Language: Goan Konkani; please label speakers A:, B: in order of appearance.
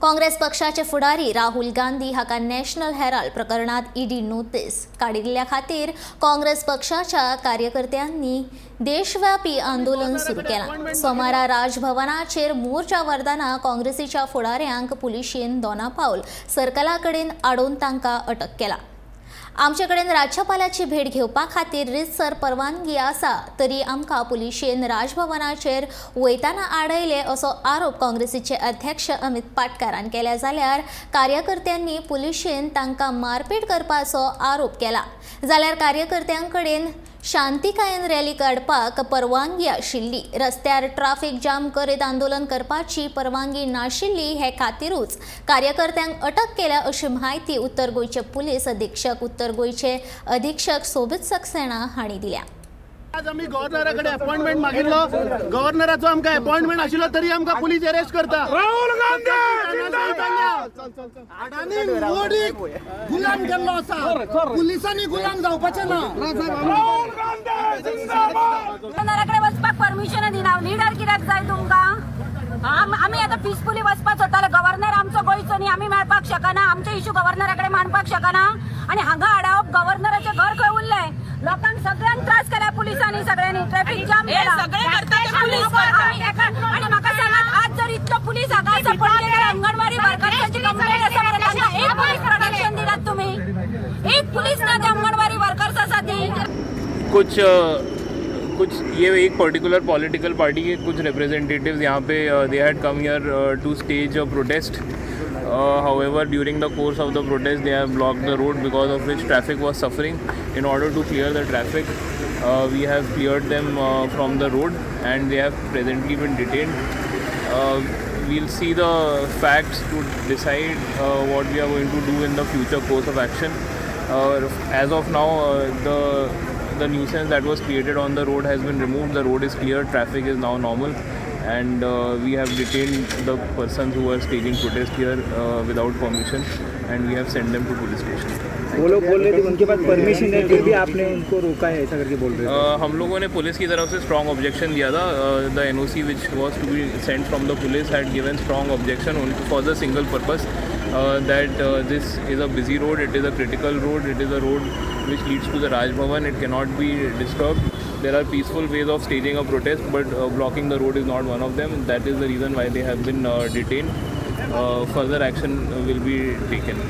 A: काँग्रेस पक्षाचे फुडारी राहुल गांधी हाका नॅशनल हेराल्ड प्रकरणात ईडी नोटीस काडिल्ल्या खातीर काँग्रेस पक्षाच्या कार्यकर्त्यांनी देशव्यापी आंदोलन सुरू केलां. सोमारा राजभवनाचेर मोर्चा व्हरतना काँग्रेसीच्या फुडाऱ्यांक पुलिशेन दोनापावल सर्कला कडेन आडोवन तांकां अटक केला. आमचे कडेन राज्यपालाची भेट घेवपा खातीर रितसर परवानगी आसा तरी आमकां पुलिशेन राजभवनाचेर वयताना आडयले असो आरोप काँग्रेसीचे अध्यक्ष अमित पाटकारान केल्या, जाल्यार कार्यकर्त्यांनी पुलिशेन तांकां मारपेट करपाचो आरोप केला. जाल्यार कार्यकर्त्यांकडेन शांतिकायेन रॅली काडपाक परवानगी आशिल्ली, रस्त्यार ट्राफिक जाम करीत आंदोलन करपाची परवानगी नाशिल्ली, हे खातीरूच कार्यकर्त्यांक अटक केल्या अशी म्हायती उत्तर गोंयचे पुलीस अधीक्षक उत्तर गोंयचे अधीक्षक सोबीत सक्सेना हांणी दिल्या.
B: आज आमी गव्हर्नरा कडेन अपॉइंटमेंट मागिल्लो. गव्हर्नराचो आमकां अपॉइंटमेंट आशिल्लो तरी आमकां पुलीस अरेस्ट करता.
C: राहुल गांधी जिंदाबाद.
D: अडानी मोदी गुलाम केल्लो आसा. पुलिसांनी गुलाम जावपाचें ना.
C: राहुल गांधी जिंदाबाद.
E: गव्हर्नराकडे वचपाक परमिशन दिना. लिडर कित्याक जाय तुमकां? आमी आतां पिसफुली वचपाक सोदताले. गव्हर्नर आमचो गोंयचो न्ही, आमी मेळपाक शकना? आमचे इशू गव्हर्नरा कडेन मांडपाक शकना आणि हांगा आडावप? गव्हर्नराचें घर खंय उरलें? लोकांक सगळ्यांक त्रास केला पुलिसांनी, सगळ्यांनी ट्रॅफिक जाम केला.
F: सगळे करता ते पुलीस करता.
E: आणि म्हाका सांगात, आज जर इतलो पुलीस हांगा आसा पणजे, अंगणवाडी वर्कर्सांची कंप्लेंट आसा मरे, तांकां एक पुलीस प्रोटेक्शन दिलात तुम्ही? एक पुलीस ना ते अंगणवाडी वर्कर्स आसा ती.
G: कुछ कुछ ये एक पर्टिकुलर पॉलिटिकल पार्टी के कुछ रिप्रेजेंटेटिव्स यहाँ pay they had come here to stage a protest. However, during the course of the protest, they have blocked the road, because of which traffic was suffering. In order to clear the traffic, we have cleared them from the road and they have presently been detained. We'll see the facts to decide what we are going to do in the future course of action. As of now, the nuisance that was created on the road has been removed. The road is clear. Traffic is now normal, and we have detained the persons who were staging protest here without permission, and we have sent them to police station.
H: वो लोग बोल रहे थे उनके पास परमिशन है, फिर भी आपने उनको रोका है, ऐसा करके बोल रहे थे.
G: हम लोगों ने पुलिस की तरफ से स्ट्रॉन्ग ऑब्जेक्शन दिया था. The NOC which was to be sent from the police had given strong objection for the single purpose that this is a busy road, it is a critical road, it is a road which leads to the Raj Bhavan, it cannot be disturbed. There are peaceful ways of staging a protest, but blocking the road is not one of them. That is the reason why they have been detained. Further action will be taken.